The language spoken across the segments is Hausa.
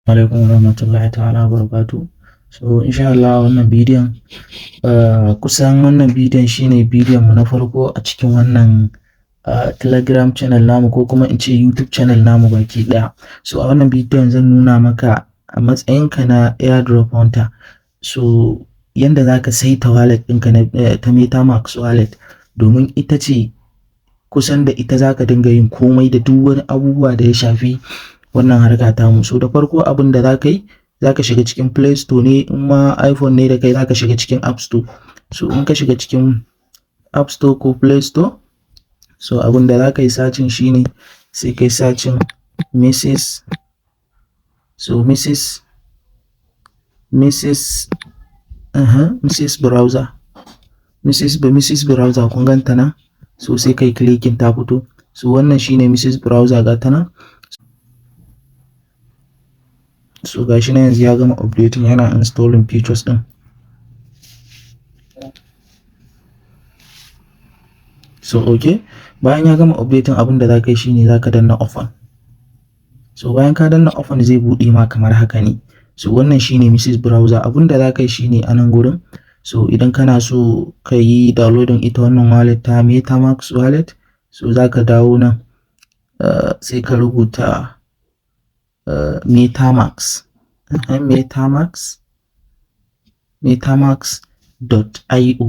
Alaikum warahmatullahi ta'ala wabarakatuh. So insha Allah wannan bidiyon, kusan wannan bidiyon shine bidiyon mu na farko a cikin wannan Telegram channel namu, ko kuma in ce YouTube channel namu baki ɗaya. So a wannan bidiyon zan nuna maka, a matsayinka na airdrop hunter, so yanda za ka saita wallet ɗinka na ta MetaMask wallet, domin ita ce kusan da ita za ka dinga yin komai da duk wani abubuwa da ya shafi wannan harka tamu. So da farko, abin da za ka yi, za ka shiga cikin Play Store ne, in ma iPhone ne da kai, za ka shiga cikin App Store. So in ka shiga cikin App Store ko Play Store, so abin da za ka yi searching shine sai kai searching Mises, so Mises browser, Mises browser. Kun ganta nan? So sai kai clicking, ta fito. So wannan shine Mises browser, ga ta nan. So gashi nan yanzu ya gama updating, yana installing features din. So okay, bayan ya gama updating, abin da za ka yi shine za ka danna open. So bayan ka danna open, zai buɗe ma kamar haka ne. So wannan shine Mises browser. Abin da za ka yi shine a nan gurin, so idan kana so ka yi downloading ita wannan wallet ta MetaMask wallet, so za ka dawo nan, sai ka rubuta MetaMask, metamask.io,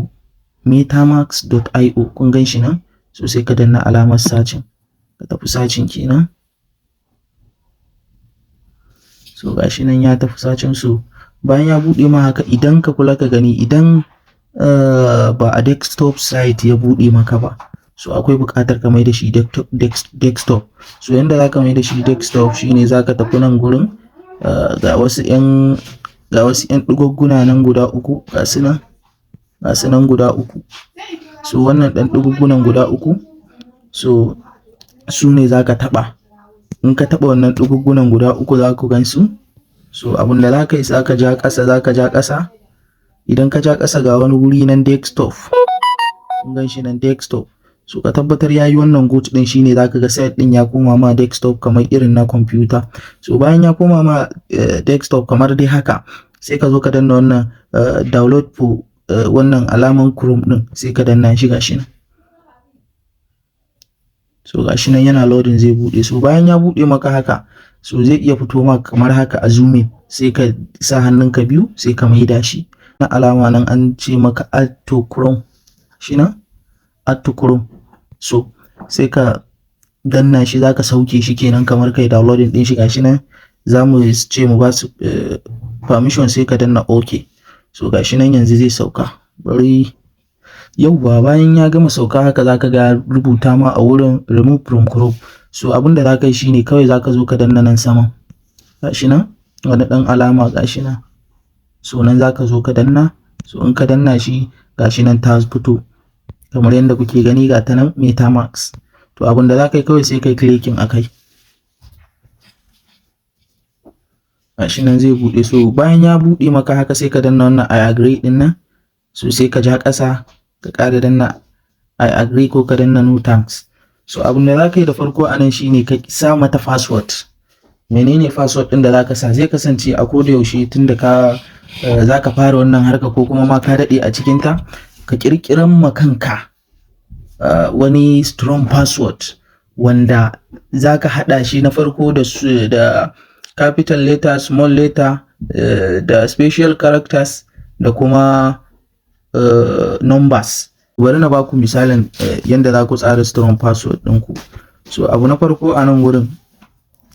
metamask.io. Kun gan shi nan? So sai ka danna alamar searching, ka tafi searching kenan. So gashi nan ya tafi searching. So bayan ya buɗe ma haka, idan ka kula ka gani, idan ba a desktop site ya buɗe maka ba, so akwai buƙatar ka mai da shi desktop. So yanda za ka mai da shi desktop shine za ka tafi nan gurin, ga wasu 'yan ɗigogguna nan guda uku, ga su nan guda uku. So wannan ɗan ɗigoggunan guda uku, so su ne za ka taɓa. In ka taɓa wannan ɗigoggunan guda uku, za ku gan su. So abin da za ka yi, za ka ja ƙasa, za ka ja ƙasa. Idan ka ja ƙasa, ga wani wuri nan, desktop. Kun gan shi nan, desktop? So ka tabbatar ya yi wannan good ɗin, shine za ka ga site ɗin ya koma ma desktop kamar irin na computer. So bayan ya koma ma desktop kamar dai haka, sai ka zo ka danna wannan download for, wannan alaman Chrome ɗin, sai ka danna shi. Gashi nan. So gashi nan yana loading, zai buɗe. So bayan ya buɗe maka haka, so zai iya fito maka kamar haka a zooming. Sai ka sa hannunka biyu, sai ka maida shi na alama nan an ce maka "Add to Chrome". Shi nan, "Add to Chrome". So sai ka danna shi, zaka sauke shi kenan, kamar kai downloading din shi. Gashi nan, za mu ce mu ba su permission, sai ka danna OK. So gashi nan yanzu zai sauka. Bari, yauwa, bayan ya gama sauka haka, zaka ga rubuta ma a wurin "Remove from Chrome". So abin da zaka yi shine kawai zaka zo ka danna nan saman, gashi nan wani dan alama, gashi nan. So nan zaka zo ka danna. So in ka danna shi, gashi nan ta fito kamar yadda kuke gani, ga ta nan, MetaMask. To abin da zaka yi kawai, sai kai clicking akai. Gashi nan zai buɗe. So bayan ya buɗe maka haka, sai ka danna wannan "I agree" din nan. So sai ka ja ƙasa, ka ƙara danna "I agree" ko ka danna "No thanks". So abin da zaka yi da farko a nan shine ka sa mata password. Menene password ɗin da zaka sa? Zai kasance a koda yaushe tunda ka zaka fara wannan harka, ko kuma ma ka daɗe a cikin ta, ka ƙirƙiran ma kanka wani strong password wanda zaka haɗa shi na farko da capital letter, small letter, da special characters, da kuma numbers. Bari na baku misalin yanda za ku tsara strong password ɗinku. So abu na farko a nan wurin,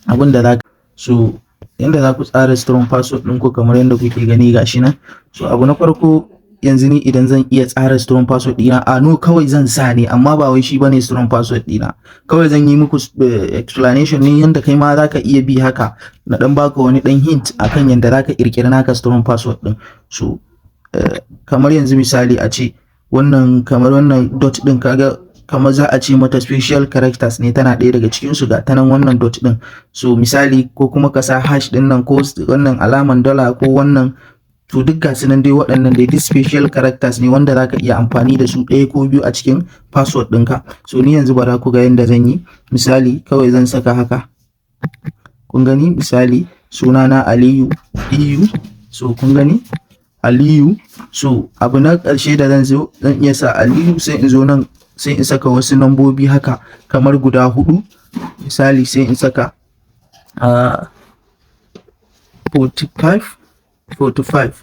abin da za so yanda za ku tsara strong password ɗinku, kamar yadda kuke gani, gashi nan. So abu na farko, yanzu ni idan zan iya tsara strong password ɗina a no, kawai zan sa ne, amma ba wai shi bane strong password ɗina. Kawai zan yi muku explanation ne yanda kai ma zaka iya bi haka, na dan baka wani dan hint akan yanda zaka kirkiri naka strong password ɗin. So kamar yanzu misali a ce wannan, kamar wannan dot ɗin, kaga kamar za a ce mata special characters ne, tana ɗaya daga cikin su, ga ta nan wannan dot ɗin. So misali, ko kuma ka sa hash ɗin nan, ko wannan alaman dollar, ko wannan, to duk ga su nan dai. Waɗannan dai duk special characters ne wanda zaka iya amfani da su ɗaya ko biyu a cikin password ɗinka. So ni yanzu bara ku ga yanda zan yi. Misali, kawai zan saka haka. Kun gani? Misali, Sunana Aliyu EU. So kun gani, Aliyu. So abu na ƙarshe da zan zo, zan iya sa Aliyu, sai in zo nan, sai in saka wasu nambobi haka kamar guda hudu. Misali, sai in saka 45 45.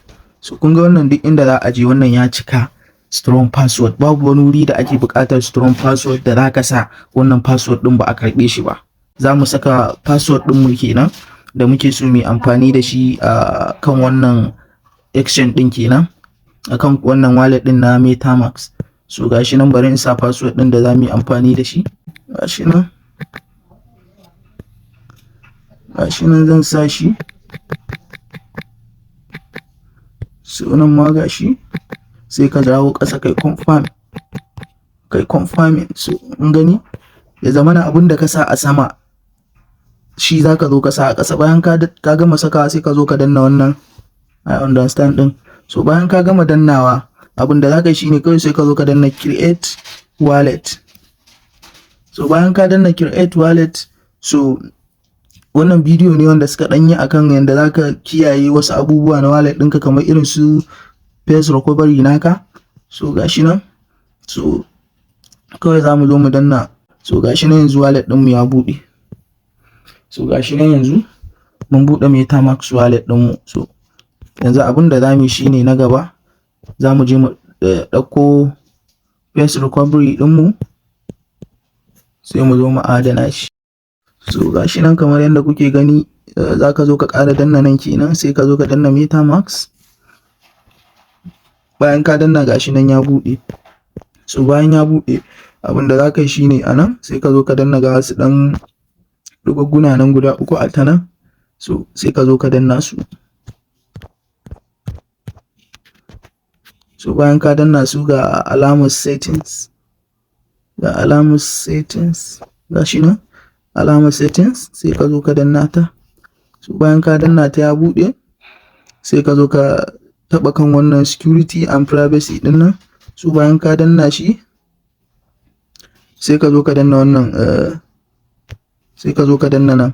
So kun ga wannan, duk inda za a je, wannan ya cika strong password. Babu wani wuri da ake buƙatar strong password da za ka sa wannan password ɗin ba a karɓe shi ba. Za mu saka password ɗinmu kenan da muke so mu yi amfani da shi a kan wannan exchange ɗin kenan, akan wannan wallet ɗin na MetaMask. So gashi nan, bari in sa password ɗin da za mu yi amfani da shi. Gashi nan, gashi nan zan sa shi. So nan ma gashi, sai ka dawo ƙasa kai confirm, kai confirming. So in gani, ya zama na abin da ka sa a sama shi za ka zo ka sa a ƙasa. Bayan ka gama sakawa, sai ka zo ka danna wannan "I understand" ɗin. So bayan ka gama dannawa, abin da za ka yi shine kawai sai ka zo ka danna "create wallet". So bayan ka danna "create wallet", so wannan bidiyo ne wanda suka ɗanyi akan yadda za ka kiyaye wasu abubuwa na wallet ɗinka, kamar irin su phrase recovery naka. So gashi nan, so kawai za mu zo mu danna. So gashi nan, yanzu wallet ɗinmu ya buɗe. So gashi nan, yanzu mun buɗe MetaMask wallet ɗinmu. So yanzu abin da za mu yi shine, na gaba za mu je mu ɗauko phrase recovery ɗinmu, sai mu zo mu adana shi. So gashi nan, kamar yadda kuke gani, za ka zo ka ƙara danna nan kenan, sai ka zo ka danna MetaMask. Bayan ka danna, gashi nan ya buɗe. So bayan ya buɗe, abin da za ka yi shine a nan sai ka zo ka danna, ga wasu ɗan ɗigogguna nan guda uku a ta nan. So sai ka zo ka danna su. So bayan ka danna su, ga alamar settings, ga alamar settings, gashi nan alamar settings, sai ka zo ka danna ta. So bayan ka danna ta, ya buɗe, sai ka zo ka taɓa kan wannan "security and privacy" ɗin nan. So bayan ka danna shi, sai ka zo ka danna wannan, sai ka zo ka danna nan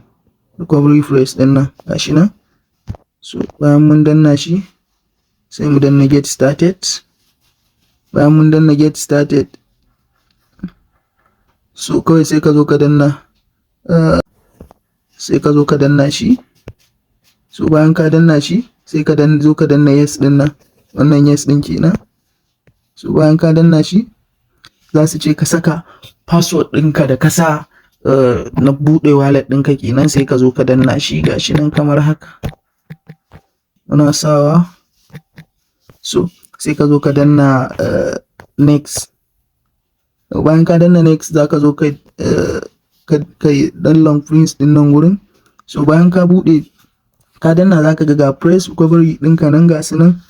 "recovery phrase" ɗin nan, gashi nan. So bayan mun danna shi, sai mu danna "get started". Bayan mun danna "get started", so kawai sai ka zo ka danna, sai ka zo ka danna shi. So bayan ka danna shi, sai ka zo ka danna "yes" ɗin nan, wannan "yes" ɗin kenan. So bayan ka danna shi, za su ce ka saka password ɗinka da ka sa na buɗe wallet ɗinka kenan. Sai ka zo ka danna shi, gashi nan kamar haka muna sawa. So sai ka zo ka danna "next". Bayan ka danna "next", za ka zo kai kai dan long press ɗin nan wurin. So bayan ka buɗe, ka danna, za ka ga ga phrase recovery ɗinka nan, ga su nan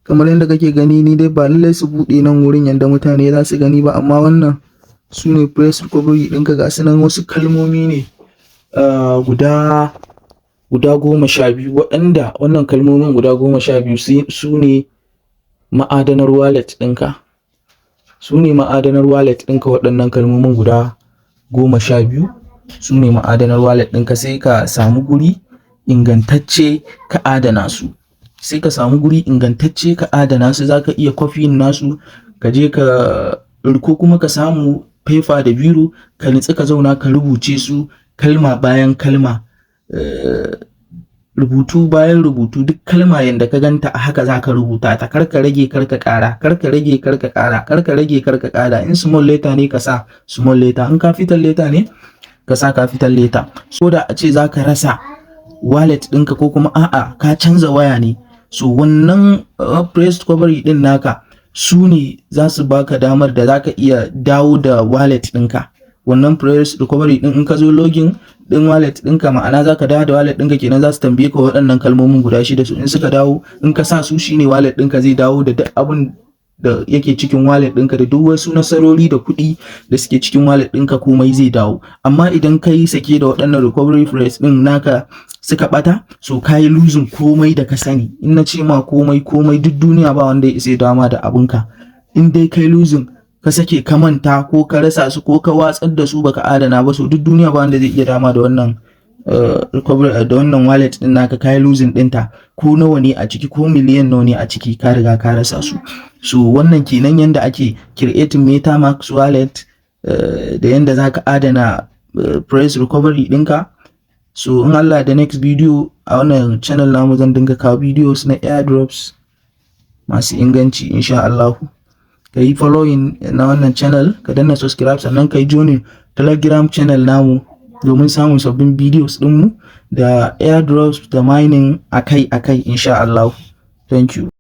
kamar yadda kake gani. Ni dai ba lallai su buɗe nan wurin yadda mutane za su gani ba, amma wannan su ne phrase recovery ɗinka. Ga su nan, wasu kalmomi ne guda 12, waɗanda wannan kalmomin guda 12 su ne ma'adanar wallet ɗinka, su ne ma'adanar wallet ɗinka. Waɗannan kalmomin guda 12 su ne ma'adanar wallet ɗinka. Sai ka samu guri ingantacce ka adana su. Sai ka samu guri ingantacce ka adana su. Za ka iya copying nasu, ka je ka, ko kuma ka samu paper da biro, ka nitsi, ka zauna ka rubuce su kalma bayan kalma, rubutu bayan rubutu. Duk kalma yanda ka ganta a haka za ka rubuta ta. Kar ka rage, kar ka ƙara, kar ka rage, kar ka ƙara, kar ka rage, kar ka ƙara. In small letter ne, ka sa small letter. In capital letter ne, ka sa capital letter. So da a ce za ka rasa wallet ɗinka, ko kuma a'a, ka canza waya ne, so wannan phrase recovery ɗin naka su ne za su baka damar da za ka iya dawo da wallet ɗinka. Wannan phrase recovery ɗin, in ka zo login ɗin wallet ɗinka, ma'ana za ka dawo da wallet ɗinka kenan, za su tambaye ka waɗannan kalmomin guda shida. Su in suka dawo, in ka sa su, shine wallet ɗinka zai dawo da duk abin da yake cikin wallet ɗinka, da duk wasu nasarori da kuɗi da suke cikin wallet ɗinka, komai zai dawo. Amma idan ka yi sake da waɗannan recovery phrase ɗin naka suka ɓata, so ka yi losing komai da ka sani. In na ce ma komai, komai, duk duniya ba wanda ya isa ya dama da abinka. In dai kai losing, ka sake, ka manta, ko ka rasa su, ko ka watsar da su, baka adana ba, so duk duniya ba wanda zai iya dama da wannan. recovery da wannan wallet din naka, kai losing ɗinta, ko nawa ne a ciki, ko miliyan nawa ne a ciki, ka riga ka rasa su. So wannan kenan, yanda ake creating MetaMask wallet da yanda zaka adana phrase recovery ɗinka. So in Allah da next video a wannan channel namu, zan dinga kawo videos na airdrops masu inganci, insha Allah. Ka yi following na wannan channel, ka danna subscribe, sannan ka yi joining Telegram channel namu domin samun sabbin videos ɗinmu da airdrops da mining akai-akai, insha Allah. Thank you.